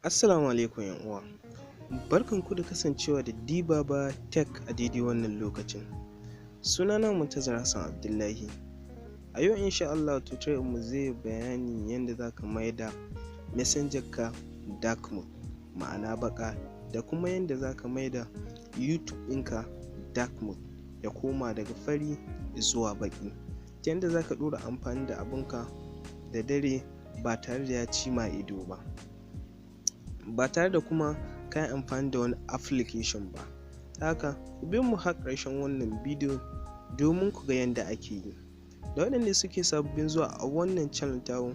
Assalamu alaikum 'yan uwa, barkanku da kasancewa da Dibaba Tech a daidai wannan lokacin. Sunana Muntazar Hassan Abdullahi. A yau insha Allah tutorial mu zai bayani yadda za ka maida messenger ka dark mode, ma'ana baƙa, da kuma yadda za ka maida YouTube ɗinka dark mode ya koma daga fari zuwa baƙi. Ta yadda za ka ɗora amfani da abunka da dare ba tare da ya ci ma ido ba, ba tare da kuma ka yi amfani da wani application ba. Haka ku biyo mu har ƙarshen wannan bidiyo domin ku ga yadda ake yi. Da waɗanda suke sababbin zuwa a wannan channel tamu,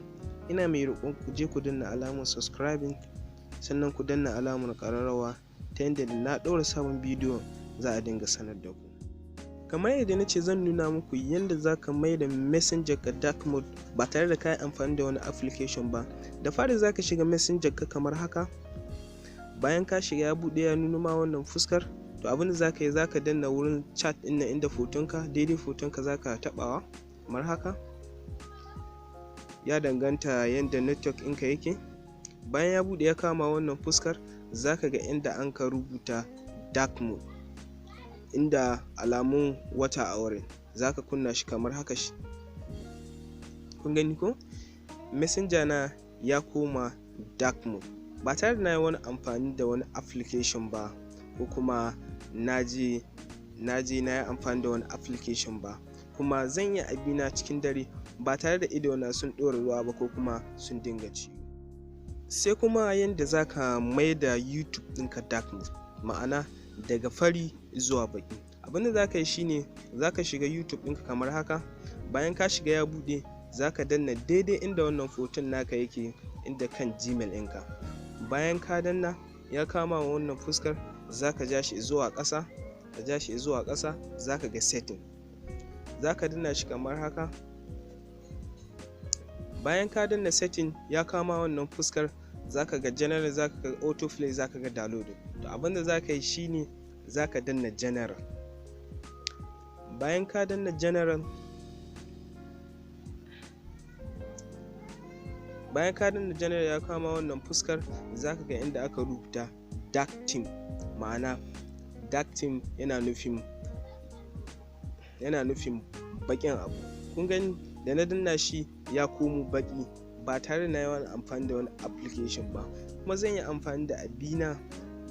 ina mai roƙon ku je ku danna alamar subscribing, sannan ku danna alamar ƙararrawa ta yadda da na ɗaura sabon bidiyo za a dinga sanar da ku. Kamar yadda na ce, zan nuna muku yadda za ka maida messenger ka dark mode ba tare da ka yi amfani da wani application ba. Da fari za ka shiga messenger ka kamar haka. Bayan ka shiga, ya buɗe ya nuno ma wannan fuskar. To, abin da za ka yi, za ka danna wurin chat ɗin nan inda hotonka, daidai hotonka za ka taɓawa kamar haka. Ya danganta yadda network ɗinka yake. Bayan ya buɗe ya kama wannan fuskar, za ka ga inda an ka rubuta dark mode, inda alamun wata a wurin, za ka kunna shi kamar haka. Shi kun gani ko, messenger na ya koma dark mode ba tare da na yi wani amfani da wani application ba, ko kuma na je na yi amfani da wani application ba. Kuma zan yi abina cikin dare ba tare da idona sun ɗora ruwa ba ko kuma sun dinga ciwo. Sai kuma yadda za ka maida YouTube ɗinka dark mode, ma'ana daga fari zuwa baƙi. Abin da za ka yi shine, za ka shiga YouTube ɗinka kamar haka. Bayan ka shiga ya buɗe, za ka danna daidai inda wannan hoton naka yake, inda kan Gmail ɗinka. Bayan ka danna ya kama wannan fuskar, za ka ja shi zuwa ƙasa, ka ja shi zuwa ƙasa, za ka ga setting, za ka danna shi kamar haka. Bayan ka danna setting ya kama wannan fuskar, za ka ga general, za ka ga autoplay, za ka ga downloading. To, abin da za ka yi shine, za ka danna general. Bayan ka danna general, bayan ka danna general ya kama wannan fuskar, za ka ga inda aka rubuta dark theme. Ma'ana dark theme yana nufin baƙin abu. Kun gani, da na danna shi ya komo baƙi ba tare da na yi wani amfani da wani application ba. Kuma zan yi amfani da abina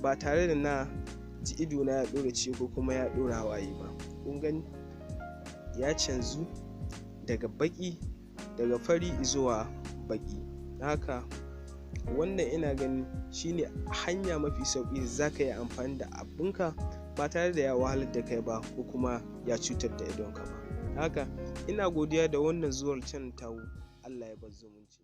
ba tare da na ji idona ya ɗora ciwo ko kuma ya ɗora hawaye ba. Kun gani, ya canzu daga baƙi, daga fari zuwa baƙi. Haka wannan ina ganin shine hanya mafi sauƙi da za ka yi amfani da abunka ba tare da ya wahalar da kai ba ko kuma ya cutar da idonka ba. Haka ina godiya da wannan zuwar channel tamu. Allah ya bar zumunci.